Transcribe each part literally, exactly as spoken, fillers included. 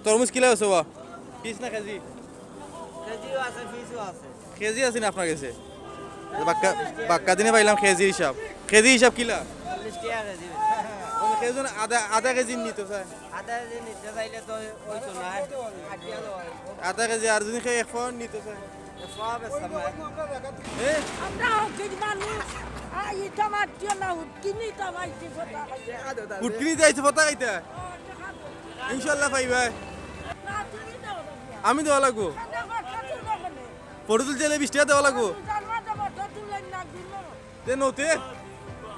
তরমুজ কিলা আছে বা? পিস না কেজি? কেজিও আছে, পিসও আছে। কেজি আছে নি আপনার গেছে? বাক্কা, বাক্কা দিনে পাইলাম কেজি হিসাব। কেজি হিসাব কিলা? চল্লিশ টাকা কেজি। মানে কেউ যদি আধা, আধা কেজি নিতে চায়? আধা কেজি নিতে চাইলে তো ওই তো না, আটিয়া দেওয়া অইবো। আধা কেজি, আর যদি কেউ এক পোয়া নিতে চায়? এক পোয়া বেচতাম না। এ? আমরা হকির মানুষ, আর ইটা মারতিও না, হুটকিনি তো পাইছি কথা কইয়া। হুটকিনি যাইছে কথা কইতা? ইনশাআল্লাহ পাইবায়। না, তুমি দেও না। আমি দেওয়া লাগবো? না, না, না, না, না। ফটো তুলতে গেলে বিশ টাকা দেওয়া লাগবো? রোজার মাঝে ফটো তুললেন না, দিল। তে নতে?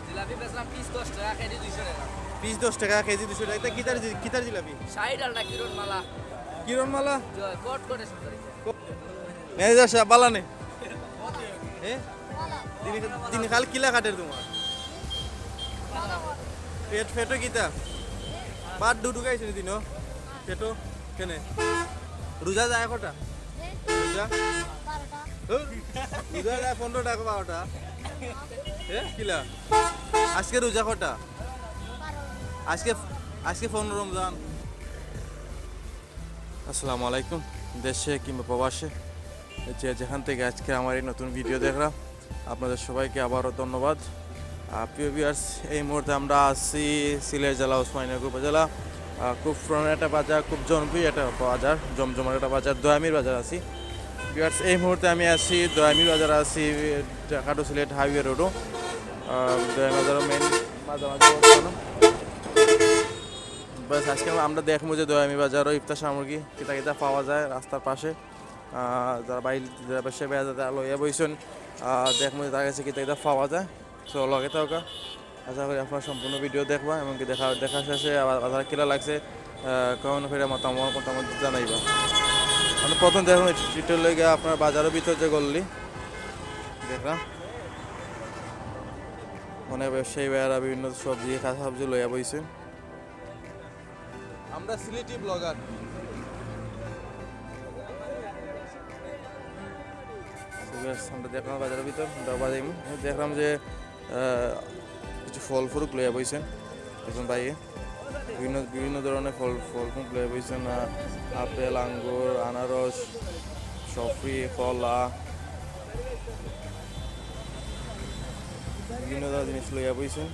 জিলাপি বেচলাম পিস দশ টাকা, কেজি দুইশো টাকা। পিস দশ টাকা, কেজি দুইশো টাকা। এটা কিতার জি-, কিতার জিলাপি? শাহী ডালডা, কিরণমালা। কিরণমালা? জয়, কট করে সুন্দর হইছে। ম্যানেজার সাহেব, বালা নি? হ্যাঁ? দিন, দিন খাল কিলা কাটের তোমার? পেট, পেটো কিতা? বাদ ডুডু খাইছো নি দিনো? পেটো? কেনে? রোজা যায় কটা? রোজা? ধুর, রোজা যায় পনেরোটা, বারোটা। এ, কিলা? আজকে রোজা কটা? আজকে, আজকে পনেরো রমজান। আসসালামু আলাইকুম। দেশে কিংবা প্রবাসে যে যেখান থেকে আজকে আমার এই নতুন ভিডিও দেখরা, আপনাদের সবাইকে আবারও ধন্যবাদ। আহ, প্রিয় ভিউয়ার্স, এই মুহূর্তে আমরা আছি সিলেট জেলা ওসমানীনগর উপজেলা। আহ, খুব পুরান একটা বাজার, খুব জনপ্রিয় একটা বাজার, জমজমাট একটা বাজার, দয়ামির বাজার আছি। ভিউয়ার্স, এই মুহূর্তে আমি আছি দয়ামির বাজার আছি, ঢাকা to সিলেট হাইওয়ে রোডও। আহ, দয়ামির বাজারও মেইন মাঝামাঝি অবস্থান। বাস, আজকে আমরা দেখবো যে দয়ামি বাজারও ইফতার সামগ্রী কিতা কিতা পাওয়া যায় রাস্তার পাশে। আহ, যারা বাইরে, যারা ব্যবসায়ী ভাইরা যারা লইয়া বইছেন, আহ, দেখবো যে তার কাছে কিতা কিতা পাওয়া যায়। তো লগে থাকা, আশা করি আপনারা সম্পূর্ণ ভিডিও দেখবা, এমনকি দেখা, দেখা শেষে আবার বাজার কিলা লাগছে, আহ, comment করে মতামত, মতামত জানাইবা। মানে প্রথম দেখুন, এটা লইগা আপনার বাজারের ভিতর যে গল্লি দেখলাম, অনেক ব্যবসায়ী ভাইয়ারা বিভিন্ন সবজি, কাঁচা সবজি লইয়া বইছে। আমরা সিলেটি ব্লগার। ঠিক আছে, আমরা দেখলাম বাজারের ভিতর, আমরা বাজার দেখলাম যে, আহ, কিছু ফল ফ্রুট লইয়া বইছেন এখন ভাইয়ে। বিভিন্ন, বিভিন্ন ধরনের ফল, ফল ফ্রুট লইয়া বইছেন, আহ, আপেল, আঙ্গুর, আনারস, সফরি, কলা, বিভিন্ন ধরনের জিনিস লইয়া বইছেন।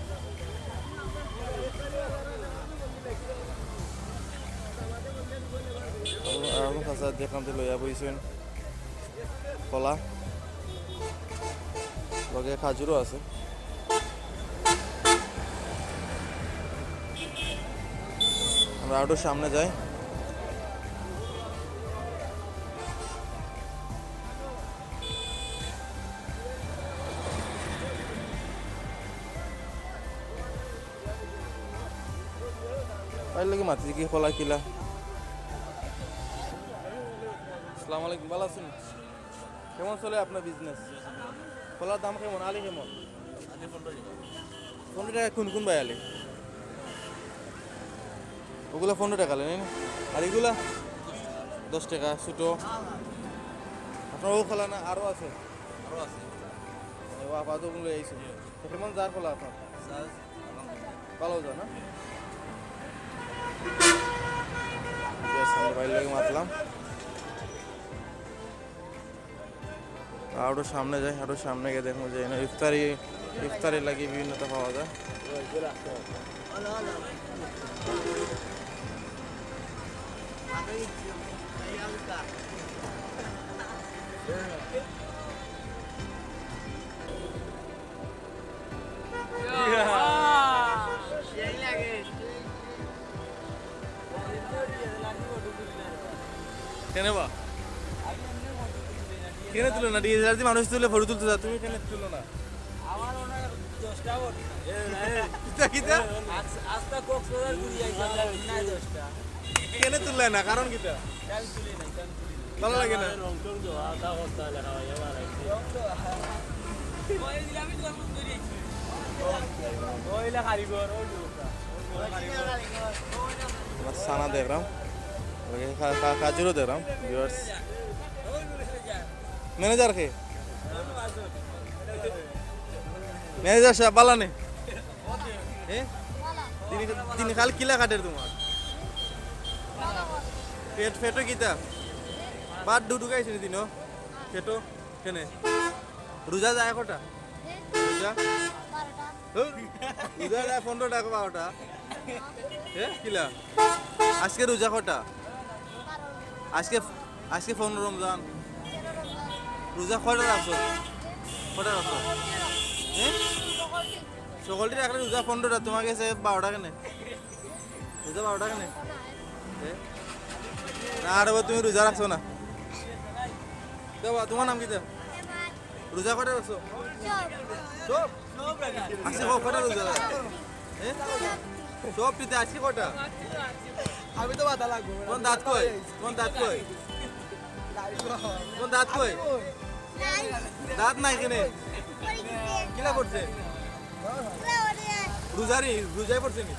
এখন, এখন কাঁচা দেখলাম যে লইয়া বইছেন কলা, লগে খাজুরও আছে। আমরা আরো সামনে যাই। ভাইর লগে মাতি দেখি কলা কিলা। আসসালামু আলাইকুম, ভালা আছইন? কেমন চলে আপনার বিজনেস? কলার দাম কেমন? আলি কেমন? পনেরো টাকা। কোন কোন ভাই আলি? ওগুলা পনেরো টাকা আলি, নায় নি? আর এগুলা? দশ টাকা, ছোট। আপনার ও কলা না, আরো আছে? আরো আছে। ও, আপাতত ওগুলো এই ছিল। তো কেমন যার কলা আপনার? ভালো যায় না? ঠিক আছে, আমরা ভাইর লগে মাতলাম। আরো সামনে যাই, আরো সামনে গিয়া দেখমু যে এনে ইফতারি, ইফতারি লাগি বিভিন্নতা পাওয়া যায়। কেনে বা? কেনে তুলো না? ডিএসএলআর দি মানুষ তুলে ফটো তুলতে যায়, তুমি কেনে তুলো না? আমার ওনার দশটা ভোট। কিতা, কিতা? আজ, আজ তো কক্সবাজার ঘুরি আইছি, আমার নাই দশটা। কেনে তুললে না? কারণ কিতা? আমি তুলি নাই, আমি তুলি নাই। ভালো লাগে না? রং টং দেওয়া, তা অবস্থা লেখা হয়, এবার আর কি। রং দেওয়া। ওই দিলে আমি তোর মুখ ধরে আইছি। ওইলে কারিগর, ওই লোকটা। আমার সানা দেখলাম, ওই খা-, খা-, খাজুরও দেখলাম, ভিউয়ার্স। ম্যানেজার কে? ম্যানেজার সাহেব, বালা নি? হ্যাঁ? দিন, দিন খাল কিলা কাটের তোমার? পেট, পেটো কিতা? বাদ ডুডু খাইছে নি দিনো? পেটো? কেনে? রোজা যায় কটা? রোজা? ধুর, রোজা যায় পনেরোটা, বারোটা। এ, কিলা? আজকে রোজা কটা? আজকে, আজকে পনেরো রমজান। রোজা কয়টা রাখছো? কয়টা রাখছো? হ্যাঁ? সকলটি রাখলে রোজা পনেরোটা, তোমার গেছে বারোটা কেনে? রোজা বারোটা কেনে? এ? না, আরে বা তুমি রোজা রাখছো না। তো বা, তোমার নাম কিতা? রোজা কয়টা রাখছো? সব? আজকে ক-, কয়টা রোজা রাখছো? এ? সব পিতে আজকে কয়টা? আমি তো মাথা লাগবো। কোন দাঁত কই? কোন দাঁত কই? কোন দাঁত কই? দাঁত নাই কেনে? কিলা করছে? রোজারি, রোজায় পড়ছে নি?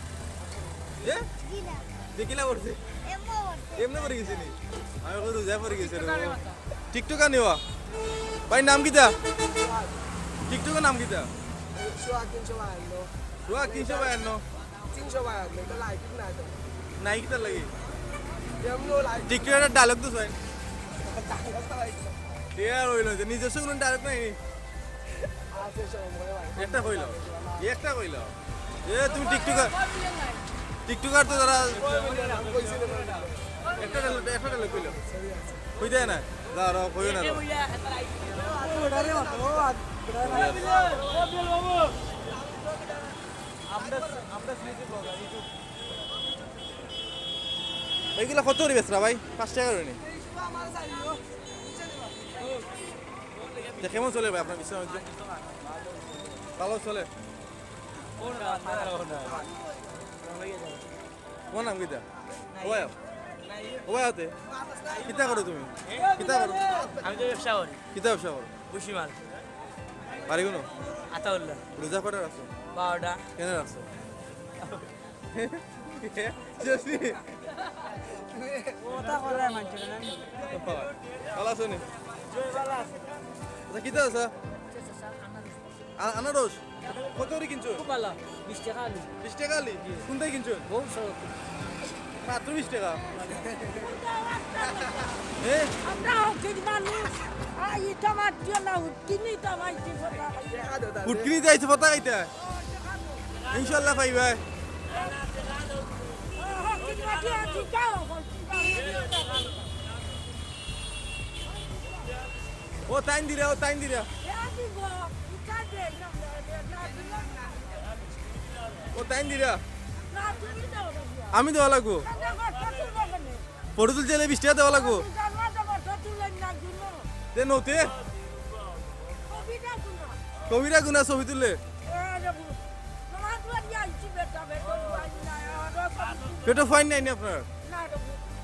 এ? যে কিলা করছে? এমনে পড়ে গেছে নি? আমি কই রোজায় পড়ে গেছে রে। টিকটকার নিবা? ভাই নাম কিতা? টিকটকের নাম কিতা? সোহাগ তিনশো বায়ান্ন। সোহাগ তিনশো বায়ান্ন। তিনশো বায়ান্ন, এটা লাইক না তো। নাই কিতা লাগে? এমনি লাইক। টিকটকের ডায়লগ তো চাই। ডায়লগ তো ভাই। এ আর হইল যে নিজস্ব কোনো ডায়লগ নাই নি? আছে সব মনে হয়। একটা কইল, একটা কইল। এ তুমি টিকটকার, টিকটকার তো তারা একটা ডায়লগ, একটা ডায়লগ কইল। কই দেয় না? যা, আর কইও না রে। এইগুলা কত করি বেচরা ভাই? পাঁচ টাকা করে নি? তে কেমন চলে ভাই আপনার বিছনা? ভালো চলে? তোমার নাম কিতা? ওবায়? ওবায় হতে? কিতা করো তুমি? কিতা করো? আমি তো ব্যবসা করি। কিতা ব্যবসা করো? ভুসিমাল। বাড়ি কোনো? আতাউল্লাহ। রোজা কয়টা রাখছো? বারোটা। কেনে রাখছো? জেসি। কথা করায় মানছে না। ভালো আছো নি? আচ্ছা, কিতা আছে? আ-, আনারস? কত করে কিনছো? খুব ভালা, বিশ টাকা আলি। বিশ টাকা আলি? কোনটাই কিনছো? বহু সড়ক। মাত্র বিশ টাকা? এ? আমরা হকির মানুষ, আর ইটা মাতিও না, হুটকিনি ইটা মাইছি কথা। হুটকিনি যাইছে কথা কইতা? ইনশাআল্লাহ পাইবা। হকির মাটি আর ইটাও হকির মাটি। ও তাইন দিরা, ও তাইন দিরা। ও তাইন দিরা। আমি দেওয়া লাগবো। ফটো তুলতে গেলে বিশ টাকা দেওয়া লাগবো। তে নতে? কবিরা গুনা ছবি তুললে। পেটো ফাইন নাই নি আপনার? না রে,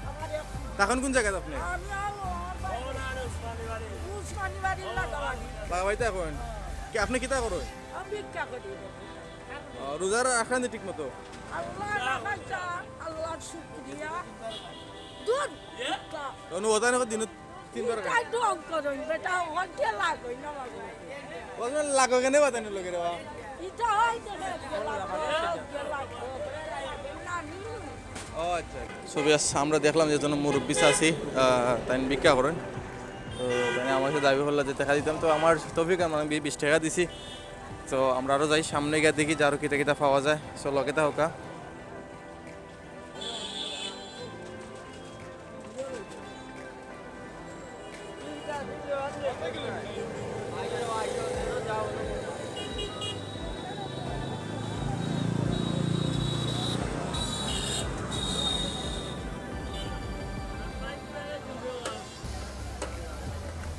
আমার এখন তখন কোন জায়গায় আপনি? আমি আর আমার বাড়ি। উসমানী বাড়ির লাগাবাড়ি। লাগাবাড়িতে এখন? কি আপনি কিতা করো? আমি ভিক্ষা করি। ও, রোজা রাখেন ঠিক মতো? আল্লাহ রাখাইতা, আল্লাহর শুকরিয়া। দূর, ভিক্ষা। তখন ওদান এখন দিনে তিনবার খান। ইটাই ঢং করইন, বেটা, ওকে লাগই না বাবা। ওখানে লাগো কেনে বাদানি লোকের বাবা? ইটা হয় তো না, ইটা লাগো, ইটা লাগো। নানি। ও আচ্ছা। So, yes, আমরা দেখলাম যে একজন মুরব্বি চাচি, আহ, তাইন ভিক্ষা করেন। তো তাইন আমার সাথে দাবি করলা যে টেকা দিতাম। তো আমার তৌফিক আর মানে বি-, বিশ টাকা দিছি। তো আমরা আরো যাই সামনে গিয়া দেখি যে আরো কিতা কিতা পাওয়া যায়। So, লগে থাকউক্কা।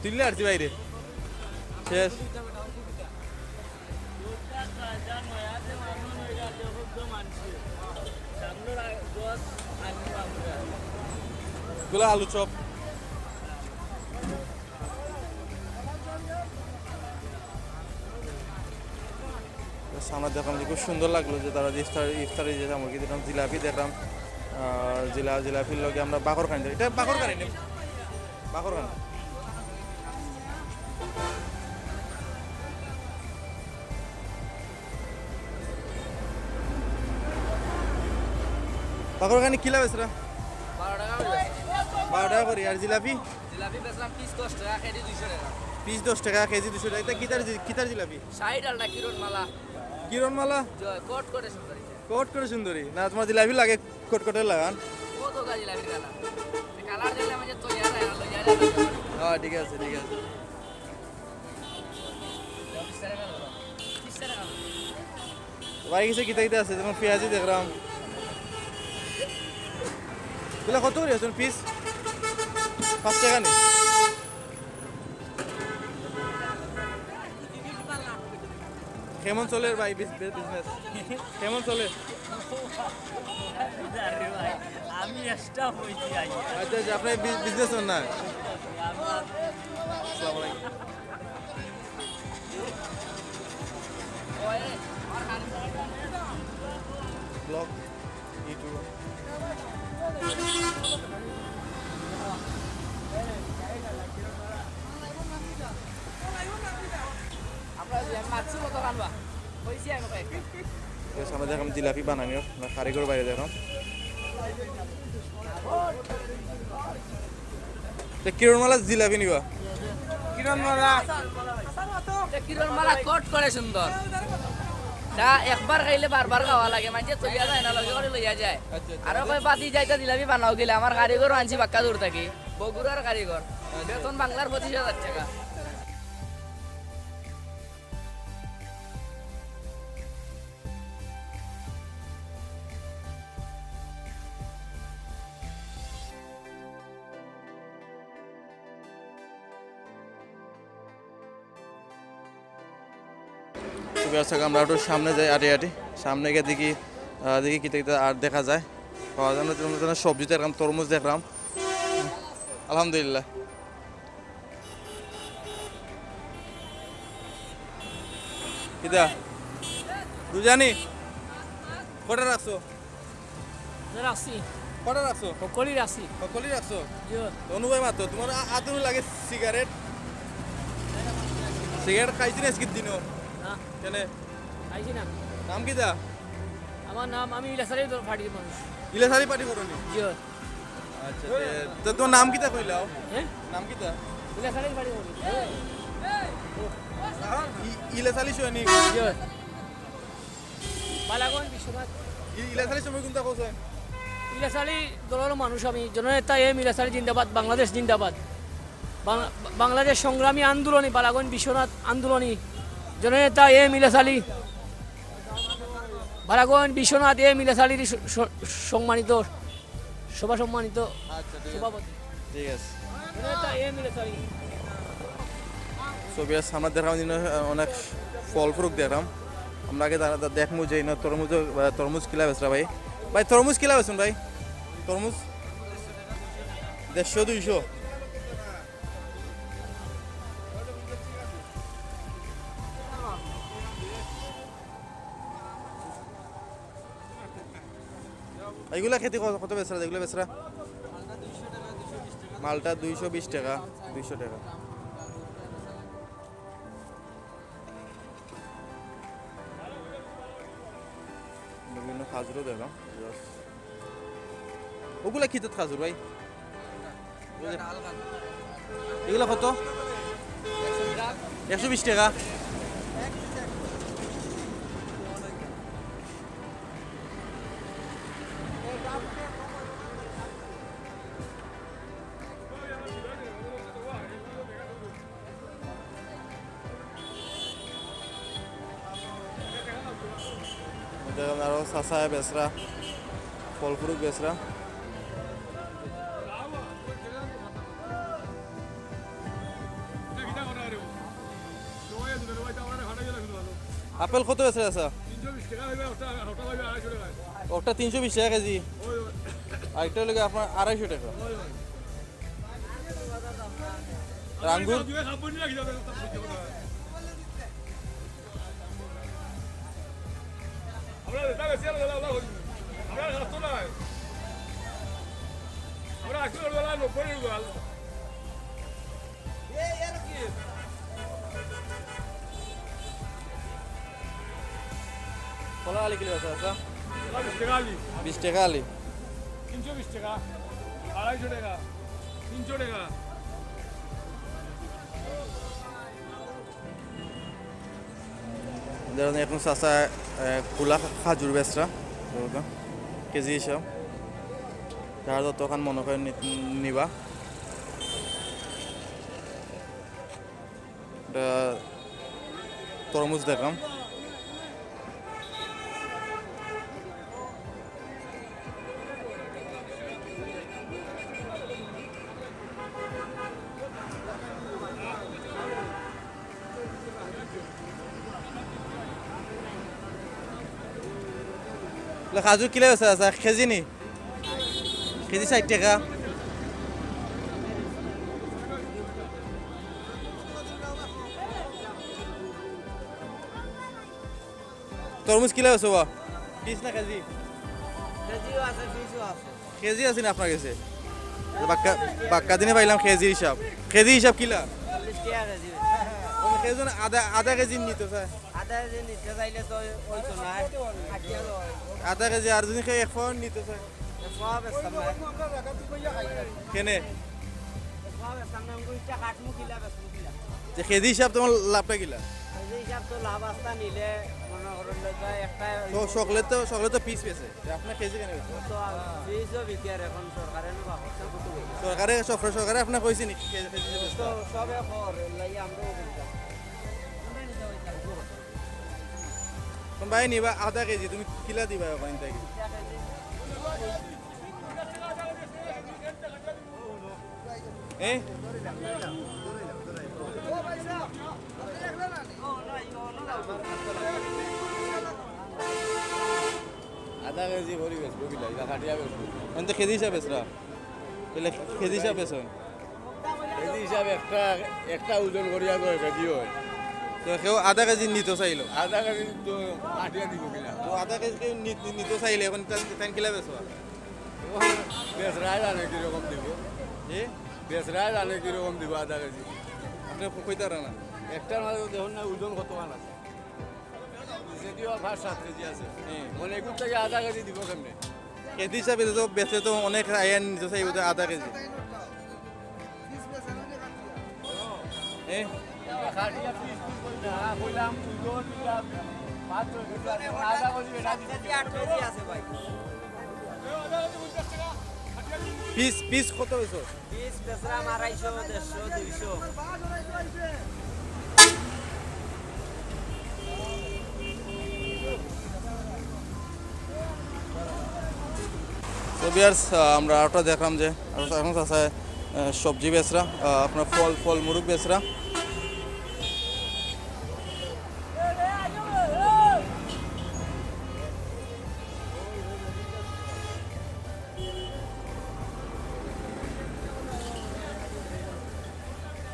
তুললে আর কি বাইরে। শেষ। গুলা আলু চপ। Just আমরা দেখলাম যে খুব সুন্দর লাগলো যে তারা যে ইফতার, ইফতারি যে সামগ্রী দেখলাম, জিলাপি দেখলাম, আর জিলা-, জিলাপির লগে আমরা বাকর খানি দেখলাম। এটা বাকর খানি না? বাকর খানি। বাকর খানি কিলা বেচরা? বারো টাকা বেচরা। বারো টাকা করি। আর জিলাপি? জিলাপি বেচলাম পিস দশ টাকা, কেজি দুইশো টাকা। পিস দশ টাকা, কেজি দুইশো টাকা। ইটা কিতার জি-, কিতার জিলাপি? শাহী ডালডা, কিরণমালা। কিরণমালা? জয়, কটকটে সুন্দরী। কটকটে সুন্দরী। না, তুমার জিলাপি লাগে কটকটে লাগান। কত গা জিলাপির কালার? কালার দেখলে মানে তো ইয়া যায়, আলো ইয়া যায়। হ্যাঁ, ঠিক আছে, ঠিক আছে। ভাই, কিছু কিতা কিতা আছে? যেমন পেঁয়াজি দেখলাম। এগুলা কত করি আছইন পিস? পাঁচ টাকা নি? কেমন চলের ভাই বিজ-, বিজ-, বিজনেস? কেমন চলে? আরে ভাই, আমি এক্সট্রা হইছি আই। আচ্ছা, আচ্ছা, আপনি বি-, বিজনেস না? আসসালামু আলাইকুম। Blog, YouTube. আমরা যে মাছ কত খানবা? কইছি আমি কয়েকটা। তো সামনে দেখলাম জিলাপি বানানির, আমরা কারিগর বাইরে দেখলাম। তো কিরণমালা জিলাপি নিবা? কিরণমালা। এ কিরণমালা কটকটে সুন্দর। তা একবার খাইলে বারবার খাওয়া লাগে, মানষে থইয়া যায় না, লগে করে লইয়া যায়। আচ্ছা, আচ্ছা। আরো কয় বাতি যাইতা জিলাপি বানাও গেলে, আমার কারিগরও আনছি বাক্কা দূর থাকি, বগুড়ার কারিগর। আচ্ছা। বেতন বাংলার পঁচিশ হাজার টাকা। তো ব্যবসা আমরা একটু সামনে যাই, আটি আটি। সামনে গিয়া দেখি, আহ, দেখি কিতা কিতা আর দেখা যায়। পাওয়া যায় না, তেমন তেমন সবজি দেখলাম, তরমুজ দেখলাম। আলহামদুলিল্লাহ। কিতা? রুজানি? কটা রাখছো? রাখছি। কটা রাখছো? হকলি রাখছি। হকলি রাখছো? জি। তো অনুভব মাত্র, তোমার আ-, আতুর লাগে সিগারেট? সিগারেট খাইছি না আজকের দিনও? না। কেনে? খাইছি না। নাম কিতা? আমার নাম, আমি ইলাসারি দল পার্টির মানুষ। ইলাসারি পার্টি করো নি? জি। আচ্ছা, তে, তো তোমার নাম কিতা কইলাও? হ্যাঁ? নাম কিতা? ইলাসারি পার্টি করি। ই-, ইলাসারি সৈনিক। জি। বালাগঞ্জ বিশ্বনাথ। ই-, ইলাসারি সময় কোনটা কোথায়? ইলাসারি দলর মানুষ আমি, জননেতা এম ইলাসারি জিন্দাবাদ, বাংলাদেশ জিন্দাবাদ। বাং-, বাংলাদেশ সংগ্রামী আন্দোলনী, বালাগঞ্জ বিশ্বনাথ আন্দোলনী, জননেতা এম ইলাসারি, বালাগঞ্জ বিশ্বনাথ এম ইলাসারির স-, স-, সম্মানিত সভা সম্মানিত আচ্ছা, ঠিক আছে। সভাপতি। ঠিক আছে। জননেতা এম ইলাসারি। So, বিয়াস, আমরা দেখলাম যে, আহ, অনেক ফল ফ্রুট দেখলাম। আমরা আগে দা-, দা-, দেখমু যে, ইনো তরমুজ, আহ, তরমুজ কিলা বেচরা ভাই? ভাই, তরমুজ কিলা বেচুন ভাই? তরমুজ? দেড়শো, দুইশো? এইগুলা খেতে কত, কত বেচরা? যেগুলা বেচরা? মালটা দুইশো বিশ টাকা, দুইশো টাকা। বিভিন্ন খাজুরও দেখলাম। ওগুলা কিতা খাজুর ভাই? এগুলা কত? একশো বিশ টাকা। দেখেন, আরো চাচায় বেচরা, ফল ফ্রুট বেচরা। আপেল কত বেচরা, চাচা? ওটা তিনশো বিশ টাকা কেজি, আরেকটা অইলো গিয়া আপনার আড়াইশো টাকা। আর আঙ্গুর? কলা আলি কিলা বেচরা, চাচা? বিশ টাকা আলি। বিশ টাকা আলি। তিনশো বিশ টাকা, আড়াইশো টাকা। তিনশো টাকা। যেমন এখন চাচা, আহ, কুলা খাজুর বেচরা, কেজি হিসাব। যার যতখান মনে করে নি-, নিবা। এটা তরমুজ দেখলাম। লে, খাজুর কিলা বেচা আছে? এক কেজি নি? কেজি ষাইট টেকা। তরমুজ কিলা বেচো বা? পিস না কেজি? কেজিও আছে, পিসও আছে। কেজি আছে নি আপনার গেছে? বাক্কা, বাক্কা দিনে পাইলাম কেজি হিসাব। কেজি হিসাব কিলা? চল্লিশ টাকা কেজি। মানে কেউ যদি আধা, আধা কেজি নিতো চায়? আধা কেজি নিতে চাইলে তো ওই তো না। আধা কেজি আর যদি কেউ এক পাউন্ড নিতো চায়? এক পাও বেচতাম না। কেনে? এক পাও বেচতাম না, ওই ইটা কাটমু কিলা, বেচমু কিলা। যে কেজি হিসাব তোমার লাভটা কিলা? কেজি হিসাব তো লাভ আস্তা নিলে মনে করেন যে একটা তো সকলে তো, সকলে তো পিস বেচে। যে আপনার কেজি কেনে বেচে? তো পিসও বিকে আর এখন সরকারে নি বা খরচা কত করে। সরকারে, সব সরকারে আপনার কইছে নি কে-, কেজি হিসাব তো বেচতে? সবে কর, এর লাগি আমরাও কিনতাম। তুমি ভাই নিবা আধা কেজি, তুমি কিলা দিবা ওখান থেকে? এ? আধা কেজি করি বেচবো কিলা, ইটা কাটিয়া বেচবো। এখন তো কেজি হিসাবে বেচরা। তাহলে কেজি হিসাবে বেচো। কেজি হিসাবে একটা, একটা ওজন করিয়া করে কেজি হয়। তো কেউ আধা কেজি নিতে চাইলো? আধা কেজি তো কাটিয়া দিব কিনা? তো আধা কেজি কেউ নি-, নি-, নিতে চাইলে এখন তা-, তাই কিলা বেচবা? ও, বেচরায় জানে কিরকম দিব। জি? বেচরায় জানে কিরকম দিব আধা কেজি। আপনি কইতে পারেন না? একটার মাঝে দেখুন না ওজন কত মান আছে। যদিও পাঁচ সাত কেজি আছে। হুম। মানে এগুলো থেকে আধা কেজি দিব কেমনে? কেজি হিসাবে তো বেচে তো অনেক আইয়া নিতে চাই ওদের আধা কেজি। এ? এটা খাটিয়া পিস পিস করি না, হ্যাঁ, কইলাম, ওজন দিলাম, পাঁচ ছয় কেজি আছে, আধা কেজি এটা দিচ্ছি। আট কেজি আছে ভাই। পিস, পিস কত হইছে? পিস বেচলাম আড়াইশো, দেড়শো, দুইশো। তো viewers, আহ, আমরা আরোটা দেখলাম যে আরো এখন চাচায়, আহ, সবজি বেচরা, আহ, আপনার ফল, ফল মুরুক বেচরা।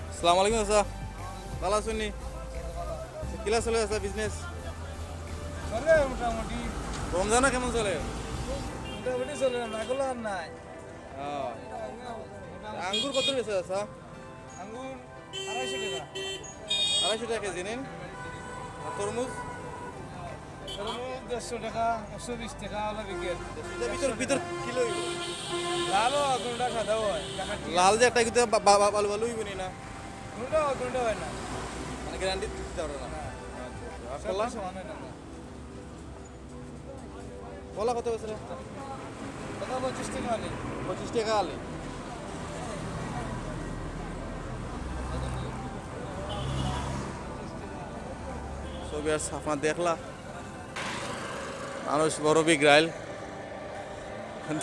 আসসালামু আলাইকুম চাচা, ভালা আছইন নি? কিলা চলে চাচা business? চলে মোটামুটি। রমজানো কেমন চলে? মোটামুটি চলে, না করলে আর নাই। ও। আঙ্গুর কত বেচরা চাচা? আঙ্গুর আড়াইশো টাকা। আড়াইশো টাকা কেজি নিন। আর তরমুজ? তরমুজ দেড়শো টাকা, একশো বিশ টাকা ওলা বিকেল। এটা ভিতর, ভিতর কিলা অইবো? লালও হয়, কোনোটা সাদাও হয়। লাল যে একটা কিন্তু বা-, বা-, বা-, ভালো, ভালো অইবো নি না? কোনোটা হয়, কোনোটা হয় না। মানে গ্যারান্টি দিতে পারো না? হ্যাঁ। আচ্ছা, আচ্ছা। আর সব কলা? সমান হয় না। কলা কত বেচরা? কলা পঁচিশ টাকা আলি। পঁচিশ টাকা আলি। So viewers, আপনারা দেখলা, মানুষ বড় বিগড়াইল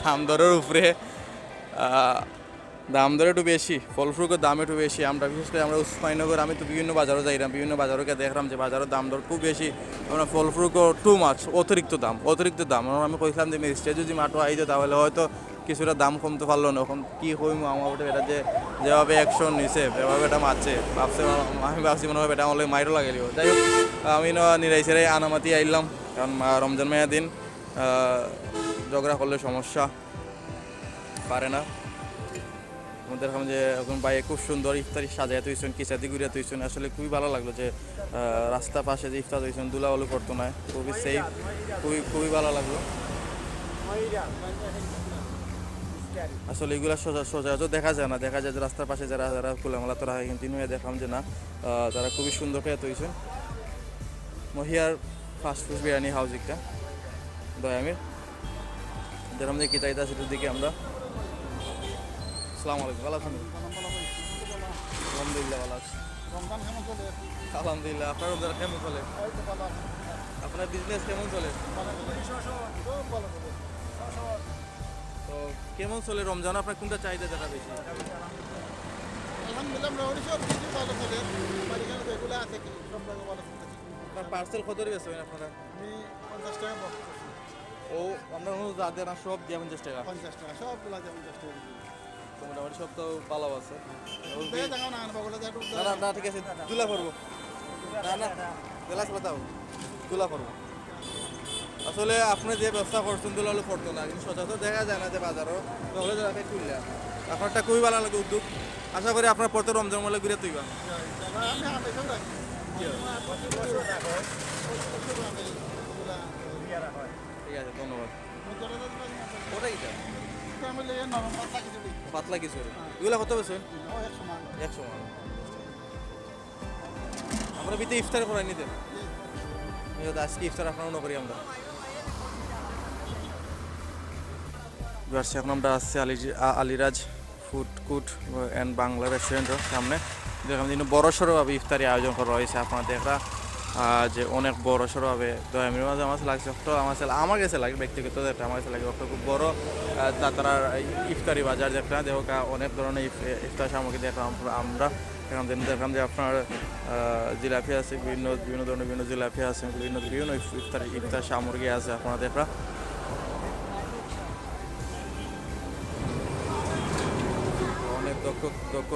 দাম দরের উপরে, আহ, দাম দর একটু বেশি, ফল ফ্রুটর দাম একটু বেশি। আমরা বিশেষ করে আমরা উসমানীনগর, আমি তো বিভিন্ন বাজারো যাইরাম, বিভিন্ন বাজারো গিয়া দেখরাম যে বাজারর দাম দর খুব বেশি। আমরা ফল ফ্রুটও too much, অতিরিক্ত দাম, অতিরিক্ত দাম। আর আমি কইছিলাম যে ম্যাজিস্ট্রেট যদি মাঠো আইতো তাহলে হয়তো কিছুটা দাম কমতো পারলো না। এখন কি কইমু, আমার বেটা, বেটা যে যেভাবে অ্যাকশন নিছে, যেভাবে বেটা মারছে, ভাবছে, আমি ভাবছি মনে হয় বেটা আমার লগে মাইরও লাগাইলিবো। যাই হোক, আমি না নিরাইছেরাই আনামাতি আইলাম, কারণ, আহ, রমজান মাইয়া দিন, আহ, ঝগড়া করলে সমস্যা। পারে না। আমাদের এখন যে এখন ভাই খুব সুন্দর ইফতারি সাজাইয়া থইছইন, কিচাদি করিয়া থইছইন, আসলে খুবই ভালা লাগলো যে, আহ, রাস্তার পাশে যে ইফতার থইছইন, ধুলাবালু পড়তো নায়, খুবই সেফ, খুবই, খুবই ভালা লাগলো। আসলে এগুলা সচা-, সচরাচর দেখা যায় না। দেখা যায় যে রাস্তার পাশে যারা, যারা খোলামেলা তো রাখে, কিন্তু ইনো দেখলাম যে না, আহ, তারা খুবই সুন্দর করে তৈছেন। মহিয়ার ফাস্ট ফুড বিরিয়ানি হাউস একটা, দয়ামির। যেরকম দেখি চাইতে আছে, একটু দেখি আমরা। আসসালামু আলাইকুম, ভালো আছেন? আলহামদুলিল্লাহ, ভালো আছি। রমজান কেমন চলে? আলহামদুলিল্লাহ, আপনার রমজান কেমন চলে? এই তো ভালো আছি। আপনার বিজনেস কেমন চলে? ভালো চলে। খুব ভালো চলে। তো কেমন চলে রমজান? আপনার কোনটা চাহিদা দেখা বেশি? আলহামদুলিল্লাহ, মোটামুটি সব কিছু ভালো চলে। আমার এখানে যেগুলো আছে কি, সব জায়গায় ভালো চলতেছে। আপনার পার্সেল কত করে বেচবেন আপনারা? আমি পঞ্চাশ টাকা বক্স করছি। ও, আমরা কোনো যা দেন আর সব দিয়ে পঞ্চাশ টাকা? পঞ্চাশ টাকা, সবগুলা দিয়ে পঞ্চাশ টাকা দিচ্ছি। তো মোটামুটি সব তো ভালো আছে। দেখে দেখাও না, আনবো বলে যে একটু না, না, না, ঠিক আছে, তুলা করবো। না, না, গ্লাস বাতাও, তুলা করবো। আসলে আপনি যে ব্যবসা করছেন, দুলা হলে পড়তো না, কিন্তু সচরাচর দেখা যায় না যে বাজারও, তো হলে দেখা যায় খুললে। আপনারটা খুবই ভালো লাগে উদ্যোগ। আশা করি আপনার পড়তে রমজান মহলে ঘুরে তুইবা। আমি হাতে সব রাখি। প্রতি বছর রাখো, প্রতি বছর আমি এগুলা ঠিক আছে, ধন্যবাদ। ওটা কিটা? এটা আমি লইয়া নরম পাতলা খিচুড়ি। পাতলা খিচুড়ি। হ্যাঁ। এগুলা কত বেচছেন? ও একশো মান। একশো মান। আমরা বিতে ইফতার করাই নিতে। এই তো আজকে ইফতার আপনারা অন্য করি আমরা। ভিউয়ার্স, এখন আমরা আছি আলি-, আ-, আলিরাজ ফুড কোর্ট and বাংলা রেস্টুরেন্টর সামনে। দেখলাম যে বড় সড়োভাবে ইফতারি আয়োজন করা হয়েছে। আপনারা দেখরা, আহ, যে অনেক বড় সড়োভাবে দয়ামির মাঝে আমার লাগছে, একটু আমার কাছে, আমার কাছে লাগে ব্যক্তিগত একটা, আমার কাছে লাগে একটা খুব বড়, আহ, যাত্রার ইফতারি বাজার যেটা, দেখো, আহ, অনেক ধরনের ইফ-, ইফতার সামগ্রী দেখলাম আমরা। এখন দিন দেখলাম যে আপনার, আহ, জিলাপি আছে, বিভিন্ন, বিভিন্ন ধরনের বিভিন্ন জিলাপি আছে, বিভিন্ন, বিভিন্ন ইফ-, ইফতার, ইফতার সামগ্রী আছে আপনারা দেখরা। অনেক দক্ষ, দক্ষ,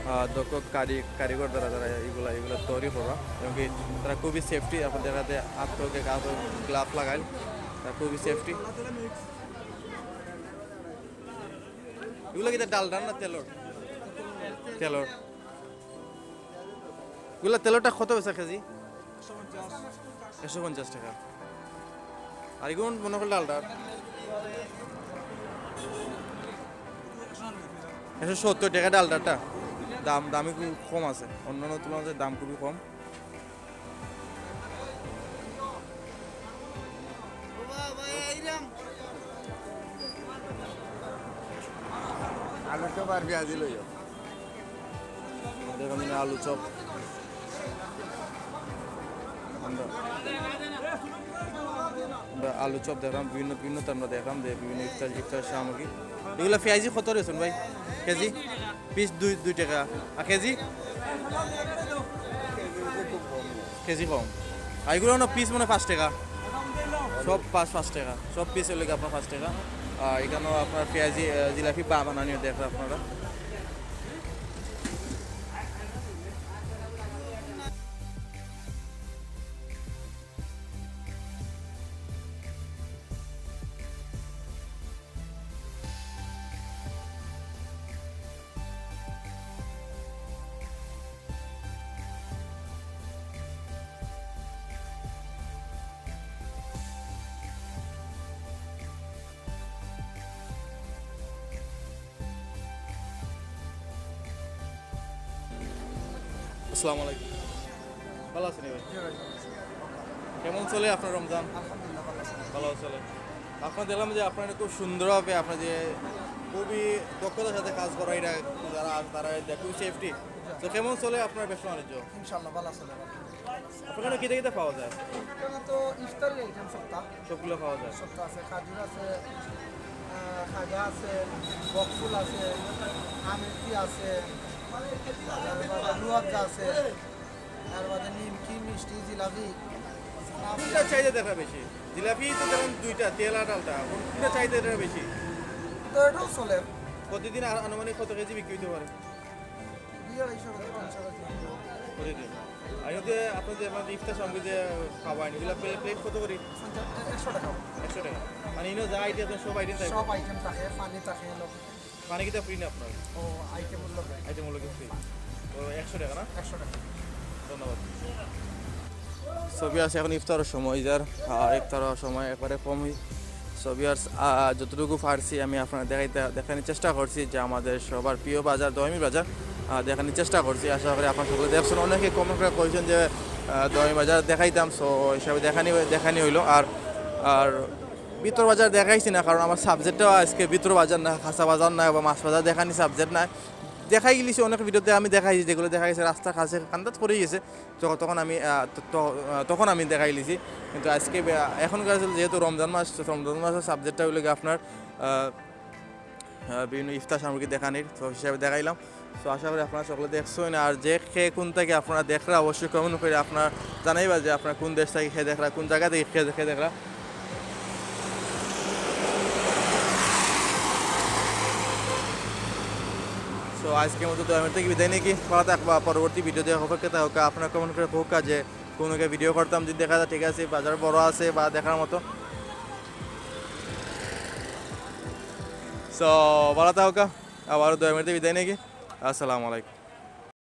আহ, দক্ষ কারি-, কারিগর দ্বারা তারা এগুলা, এগুলা তৈরি করা, এবং কি তারা খুবই সেফটি, আপনাদের হাতে আত্মকে কাপড়, গ্লাভ লাগাইল, তারা খুবই সেফটি। এগুলা কিতা ডালডা না তেলর? তেলর। এগুলা তেলরটা কত বেচা কেজি? একশো পঞ্চাশ টাকা। আর এগুন মনে করলে ডালডা একশো সত্তর টাকা ডালডাটা। দাম, দামই খুব কম আছে, অন্যান্য তুলনায় দাম খুবই কম। আলু চপ আর পেঁয়াজি লইও। দেখুন, আলু চপ। আমরা, আমরা আলু চপ দেখলাম, বিভিন্ন, বিভিন্ন তো আমরা দেখলাম যে বিভিন্ন ইফতার, ইফতার সামগ্রী। এগুলা পেঁয়াজি কত রয়েছেন ভাই? কেজি? পিস দুই, দুই টাকা। আর কেজি? কেজি কম। আর এগুলা না পিস মানে পাঁচ টাকা। সব পাঁচ, পাঁচ টাকা। সব পিস হইলে আপনার পাঁচ টাকা। আর এখানেও আপনার পেঁয়াজি, আহ, জিলাপি বা বানানিও দেখেন আপনারা। আসসালামু আলাইকুম। ভালো আছেন ভাই? জি ভাই, ভালো আছি। কেমন চলে আপনার রমজান? আলহামদুলিল্লাহ, ভালো আছি। ভালো চলে। আপনার দেখলাম যে আপনারা খুব সুন্দরভাবে, আপনারা যে খুবই দক্ষতার সাথে কাজ করা, এটা যারা আছে তারা এটা খুবই সেফটি। তো কেমন চলে আপনার ব্যবসা বাণিজ্য? ইনশাআল্লাহ, ভালো চলে। আপনার এখানে কিতা কিতা পাওয়া যায়? এখানে তো ইফতারি আইটেম সবটা। সবগুলো পাওয়া যায়? সবটা আছে, খাজুর আছে, আহ, খাজা আছে, বকফুল আছে, আমিরটি আছে, তারপরে রুয়াবজা আছে, তারপরে নিমকি, মিষ্টি, জিলাপি। কোনটা চাহিদা দেখা বেশি? জিলাপি তো ধরেন দুইটা, তেল আর ডালটা, কোন-, কোনটা চাহিদা দেখা বেশি? তো এটাও চলে। প্রতিদিন আ-, আনুমানিক কত কেজি বিক্রি হতে পারে? দুই আড়াইশো করে, তিনশো করে। প্রতিদিন। আর এই যে আপনার যে, মানে, ইফতার সামগ্রী যে খাওয়াইন, এগুলা প্লে-, প্লেট কত করে? পঞ্চাশ, একশো টাকা। একশো টাকা। মানে, ইনো যা আইটেম আছে, সব আইটেম থাকে? সব আইটেম থাকে, পানি থাকে, লবণ। পানি কিতা ফ্রি না আপনার? ও, আইটেম মূল্য ফ্রি। আইটেম মূল্য কি ফ্রি? ও, একশো টাকা না? একশো টাকা। ধন্যবাদ। ছবি আছে, এখন ইফতারের সময়, যার, আর ইফতারের সময় একবারে কমই। So viewers, আহ, যতটুকু পারছি আমি আপনারা দেখাইতে, দেখানোর চেষ্টা করছি যে আমাদের সবার প্রিয় বাজার, দয়ামির বাজার, আহ, দেখানোর চেষ্টা করছি। আশা করি আপনারা সকলে দেখছেন। অনেকে কমেন্ট করে কইছেন যে, আহ, দয়ামি বাজার দেখাইতাম, সো হিসাবে দেখানি, দেখানি হইলো। আর, আর ভিতর বাজার দেখাইছি না, কারণ আমার সাবজেক্টটা আজকে ভিতর বাজার না, খাসা বাজার না বা মাছ বাজার দেখানি সাবজেক্ট নাই। দেখাই গেছি অনেক ভিডিওতে, আমি দেখাইছি যেগুলো দেখা গেছে রাস্তার কাছে কান্দাত পড়ে গেছে, তো তখন আমি, আহ, তো, তো, আহ, তখন আমি দেখাই লিছি। কিন্তু আজকে বে-, এখনকার আসলে যেহেতু রমজান মাস, তো রমজান মাসের সাবজেক্টটা হইলো গিয়ে আপনার, আহ, আহ, বিভিন্ন ইফতার সামগ্রী দেখানির, তো হিসাবে দেখাইলাম। তো আশা করি আপনারা সকলে দেখছেন। আর যে কে কোন থেকে আপনারা দেখরা অবশ্যই কমেন্ট করে আপনারা জানাইবা যে আপনারা কোন দেশ থেকে কে দেখরা, কোন জায়গা থেকে কে, কে দেখরা। তো আজকের মতো দয়ামির থেকে বিদায় নিয়ে কি ভালো থাকবা, পরবর্তী ভিডিও দেখার অপেক্ষা থাকা। আপনারা কমেন্ট করে হোক যে কোনো একটা ভিডিও করতাম যদি দেখা যায়, ঠিক আছে, বাজার বড় আছে বা দেখার মতো। তো ভালো থাকা, আবারও দয়ামির থেকে বিদায় নিয়ে কি, আসসালামু আলাইকুম।